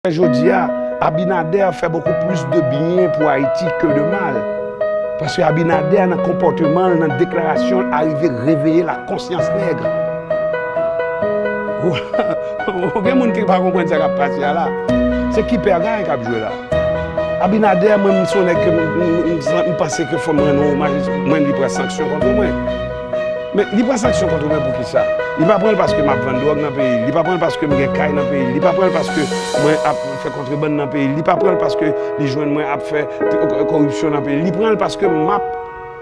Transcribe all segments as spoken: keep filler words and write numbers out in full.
Jodi a, Abinader fè bokou plis de byen pou Ayiti ke de mal. Paske Abinader, nan konpòteman l, nan deklarasyon l, arive reveye la konsyans nèg. Ou gen moun ki pa konprann sa k ap pase a la. Se ki pègay k ap jwe la. Abinader, mwen, m se yon nèg ke m, m, m, m, m panse ke fò m rann yon omaj, mwen, li pran sanksyon kont mwen. Men li pran sanksyon kont mwen pou ki sa? Li pa pran l paske m ap vann dwòg nan peyi l. Li pa pran l paske m gen kay nan peyi l. Li pa pran l paske mwen ap fè kontrebann nan peyi l. Li pa pran l paske li jwenn mwen ap fè koripsyon nan peyi l. Li pran l paske m ap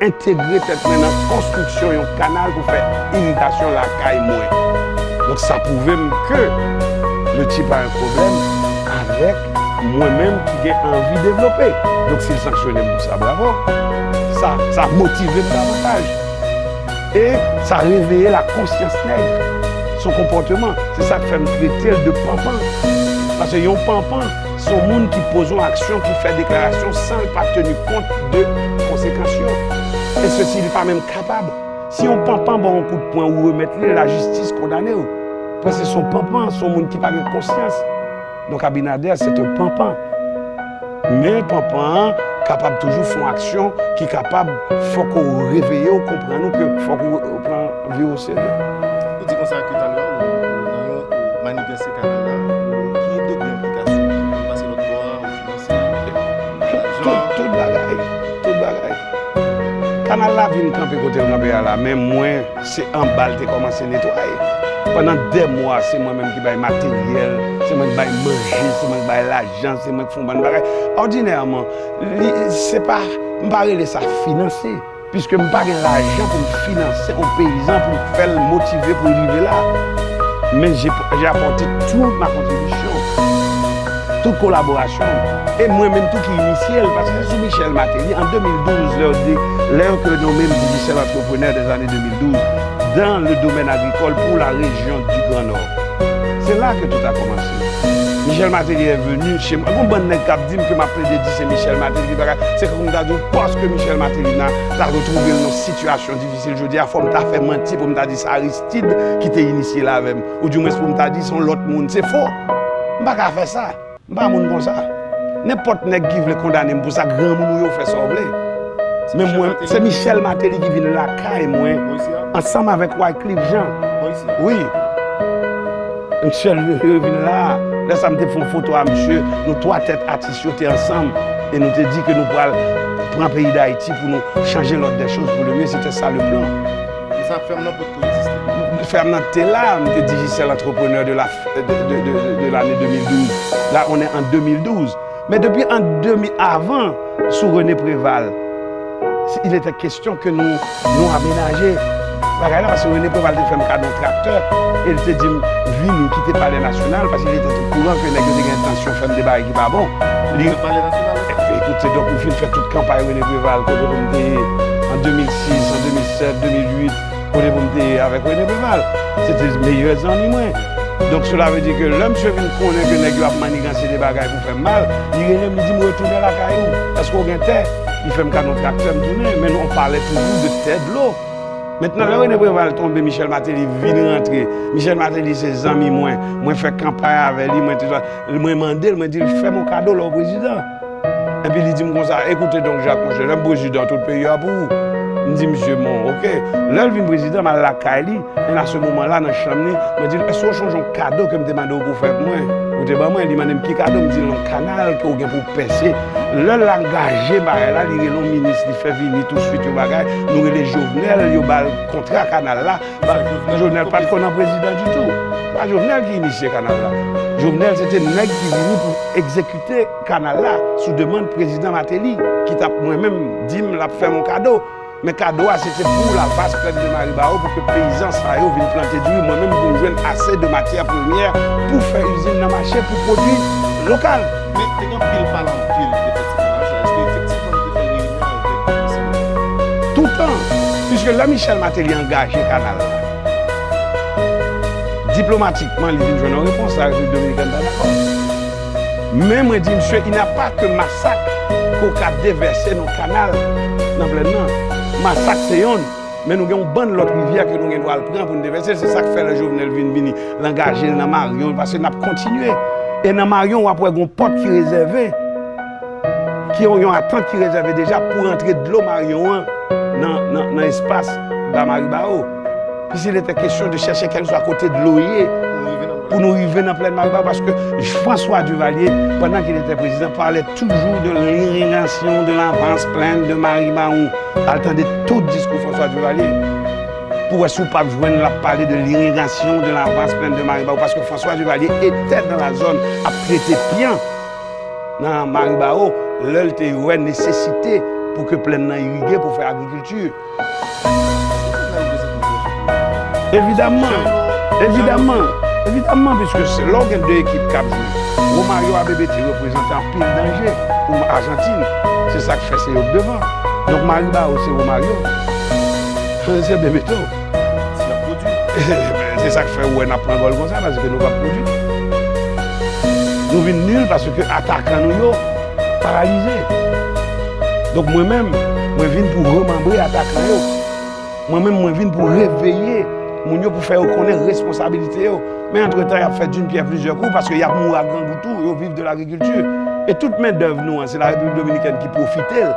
entegre tèt mwen nan konstriksyon yon kanal pou fè irigasyon lakay mwen. Donk, sa pwouve m ke le type a un pwoblèm avèk mwen menm ki gen anvi devlope. Donk, si l sanksyone m pou sa, bravo. Sa, sa motive m davantaj. E sa reveye la konsyans nèg. Se yon konpòteman. Se sa k fè m trete l de panpan. Paske yon panpan, se yon moun ki poze yon aksyon, ki fè deklarasyon san l pa teni kont de konsekans yo. E sesi, li pa menm kapab. Si yon panpan ba w yon kout pwen ou remèt li, lajistis kondane w. Paske se yon panpan, se yon moun ki pa gen konsyans. Donk, Abinader, se te panpan. Men panpan an kapab toujou fè yon aksyon ki kapab fè ke w reveye w, konprann ou ke fòk ou, ou pran vi w o serye. Ou di konsa ke talè ou, ou nan yon, ou manigans kanal la, ki degre enplikasyon li? Ou pase lòt bò a, ou finanse, tout, tout, tout bagay, tout bagay. Kanal la vin kanpe kote l kanpe a la, men mwen, se anba l te kòmanse netwaye. Pandan dè mwa, se mwen menm ki bay materyèl, se mwen ki bay manje, se mwen ki bay lajan, se mwen ki fè yon bann bagay. Òdinèman, li, se pa, m pa rele sa finanse. Piske m pa gen lajan pou m finanse yon peyizan pou m fè l motive pou l rive la. Men j'ai, j'ai apporté toute ma contribution, tout kolaborasyon m. E mwen menm tou ki inisye l, paske se sou Michel Martelly, an de mil douz, lè yo di, lè yo ke nonmen m Digicel Entrepreneur des années deux mille douze, dans le domaine agricole pour la région du Grand Nord. C'est là que tout a commencé. Michel Martelly est venu chez moi. Gon bann nèg k ap di m ke m ap plede di se Michel Martelly ki bagay. Se kòm m ta di w, paske Michel Martelly nan, ta retwouve l nan sitiyasyon difisil jodi a, fò m ta fè manti pou m ta di se Aristide ki te inisye l avè m. Oudimwens pou m ta di se yon lòt moun. Se fo. M pa ka fè sa. M pa moun konsa. Nenpòt nèg ki vle kondane m pou sa, granmoun ou ye, w fè sa w vle. Men mwen, se Michel Martelly ki vin lakay mwen, ansanm avèk Wyclef Jean. Wi. Misye, yo vin la. Lè sa, m te fè yon foto a misye. Nou twa tèt atis yo te ansanm. E nou te di ke nou pral pran peyi Dayiti pou nou chanje l'ordre des choses pour le mieux. C'était ça le plan. E sa, fèm nan potko egziste? Fèm nan te la, m te Digicel Entrepreneur de la, de, de, de, de, de l'année deux mille douze. Là, on est en deux mille douze. Men depi an de mil, avan, sou René Préval, il était question ke nou, nou amenaje bagay la, paske René Préval te fè m kado yon traktè, e l te di m, vini, kite Palè Nasyonal, paske li te okouran ke nèg yo te gen entansyon fè m de bagay ki pa bon. Li, Palè Nasyonal? Ekoute, donk, m fin fè tout kanpay René Préval, kote pou m te ye, an de mil sis, an de mil sèt, de mil uit, kote pou m te ye avèk René Préval. Se te meyè zanmi mwen. Donk, cela veut dire ke lè misye vin konnen ke nèg yo ap maniganse de bagay pou fè m mal, li rele m, li di m, retounen lakay ou. Èske w gen tè? Li fè m kado yon traktè, m tounen. Men nou pale toujou de tè dlo. Mentnan, lè René Préval tonbe, Michel Martelly vin rantre. Michel Martelly se zanmi mwen. Mwen fè kanpay avè li, mwen te, mwen mande l, mwen di l, fè m yon kado lè w prezidan. Epi li di m konsa, ekoute donk, Jacques, monchè, lè m prezidan, tout peyi a pou ou. M di misye, bon, oke. Lè l vin prezidan, m al lakay li. Men a se moman la, nan chanm li, mwen di l, èske w chonje yon kado ke m te mande w pou w fè pou mwen? Ou te ban mwen, li mande m ki kado, m di l yon kanal ke w gen pou w pèse. Lè l angaje bagay la, li rele yon minis, li fè vini touswit yon bagay. Nou rele Jovenel, yo ba l kontra kanal la. Ba, Jovenel pa t konn an prezidan ditou. Pa Jovenel ki inisye kanal la. Jovenel se te nèg ki vini pou egzekite kanal la sou demann prezidan Martelly, ki t ap mwen menm di m l ap fè m yon kado. Men kado a, se te pou la vaste plaine de Maribao, pou ke peyizan sa yo vin plante diri, mwen menm pou m jwenn ase de matyè premyè pou fè izin nan mache, pou pwodui lokal. Men te gen anpil pale anpil de fè ti kanal sa. Èske efektivman nou te fè reyinyon avèk minis yo? Toutan, piske lè Michel Martelly angaje kanal la, diplomatikman, li vin jwenn yon repons, la Repiblik Dominikèn pa dakò. Men mwen di misye, il n'y a pas que Masak ke w ka devèse nan kanal nan plèn nan. Masak se yonn, men nou gen yon bann lòt rivyè ke nou gen dwa al pran pou n devèse. Se sa k fè lè Jovenel vin vini, l angaje l nan Marion, paske n ap kontinye. E nan Maryon, w ap wè gon pòt ki rezève, ki yon, yon atant ki rezève deja pou rantre dlo Maryon an nan, nan, nan espas ba Maribawo. Puisqu'il était question de chercher quel soit kote dlo ye pou nou rive nan plèn Maribawo, paske François Duvalier, pendant qu'il était président, parlait toujours de l'irrigation de l'avance-plaine de Maribawo. Al tande tout diskou François Duvalier pou wè si w p ap jwenn l ap pale de l'irrigation de l'avance-plaine de Maribawo, paske François Duvalier était dans la zone ap trete pyan nan Maribawo, lè l te wè nesesite pou ke plèn nan irige pou fè agrikilti. Evidaman, evidaman, evidaman, piske se lè w gen de ekip k ap jwe. Romario a B B T reprezante anpil danje pou Ajantin. Se sa k fè se yo k devan. Donk Maribawo se Romario. Se Bebeto. Se sa k fè ou wè n ap pran gòl konsa, paske nou p ap pwodui. Nou vin nil paske atakan nou yo paralize. Donk mwen menm, mwen vin pou remanbre atakan yo. Mwen menm, mwen vin pou reveye moun yo, pou fè yo konnen responsabilite yo. Men antretan, y ap fè d'une pierre plusieurs coups, paske y ap mouri ak grangou tou, yo viv de lagrikilti. E tout mendèv nou an, se Larepiblik Dominikèn ki pwofite l,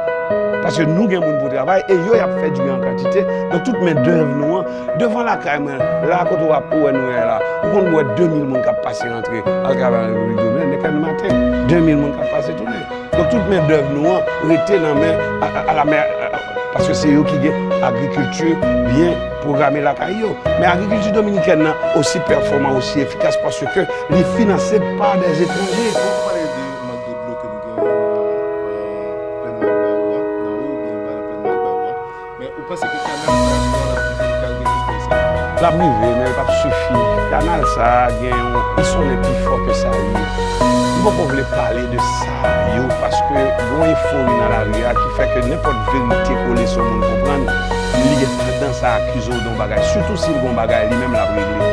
paske nou gen moun pou travay, e yo, y ap fè diri an kantite. Donk tout mendèv nou an, devan lakay mwen, la kote w ap wè nou ye la, ou konn wè de mil moun k ap pase rantre al travay an Repiblik Dominikèn, depi maten, de mil moun k ap pase tounen. Donk tout mendèv nou an rete nan men a, a, a la men, a, a, paske se yo ki gen agrikilti byen pwograme lakay yo. Men agrikilti dominikèn nan osi pèfòman, osi efikas paske li finanse pa dè etranje. Ou pale de mank de dlo ke nou genyen nan, euh, plèn Maribawo a, nan wo oubyen anba nan plèn Maribawo a. Men ou panse ke kanal sa a, jan l ap rive, li pral gen efè sa? L ap rive, men l p ap sifi. Kanal sa a gen yon, li sonnen pi fò ke sa ye. M poko vle pale de sa yo, paske gen yon efori nan lari a ki fè ke nenpòt verite ke w lese yon moun konprann, li gen tandans a akize w de yon bagay. Sitou si l gen yon bagay li menm l ap regle.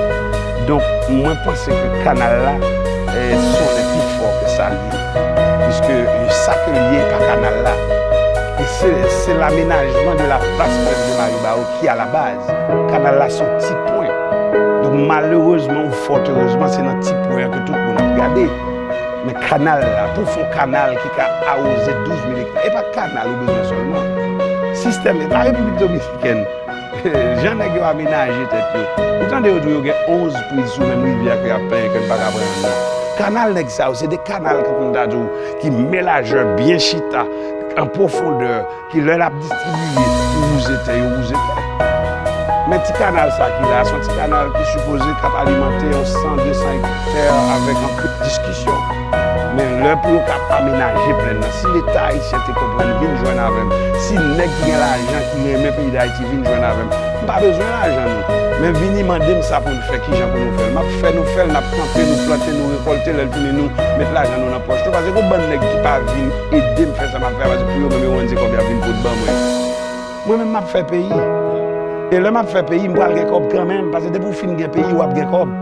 Donk, mwen panse ke kanal la, eh, sonnen pi fò ke sa l ye. Piske sa ke l ye pa kanal la. E se, se l'amenajman de la vaste plaine de Maribawo ki a la baz. Kanal la se yon ti pwen. Donk, malerezman ou fòterezman, se nan ti pwen an ke tout moun ap gade. Men kanal la, pou fè yon kanal ki ka awoze douz mil ekta, e pa kanal ou bezwen sèlman. Sistèm, Larepiblik Dominikèn, jan nèg yo amenaje tèt yo. Ou tande yo di w yo gen onz priz sou menm rivyè ke y ap plenyen ke n pa ka pran youn nan. Kanal nèg sa yo, se de kanal ke pou m ta di w, ki men lajè byen chita, an pwofondè, ki lè l ap distribiye pou wouze tè, yo wouze tè. Men ti kanal sa ki la, se yon ti kanal ki sipoze k ap alimante yon san, de san ektè avèk anpil diskisyon. Men lè pou yo ka amenaje plèn nan, si Leta ayisyen te konprann, vin jwenn avè m, si nèg ki gen lajan, ki renmen peyi Dayiti, vin jwenn avè m, m pa bezwen lajan nou. Men vini mande m sa pou n fè, kijan pou nou fè l. M ap fè nou fè l, n ap kanpe, nou plante, nou rekòlte, lè l fini, nou met lajan nou nan pòch nou. Paske gon bann nèg ki pa vin ede m fè sa m ap fè a, paske pou yo menm yo rann se kòb y ap vin pot ban mwen. Mwen menm m ap fè peyi. E lè m ap fè peyi, m pral gen kòb kanmenm, paske depi w fin gen peyi, w ap gen kòb.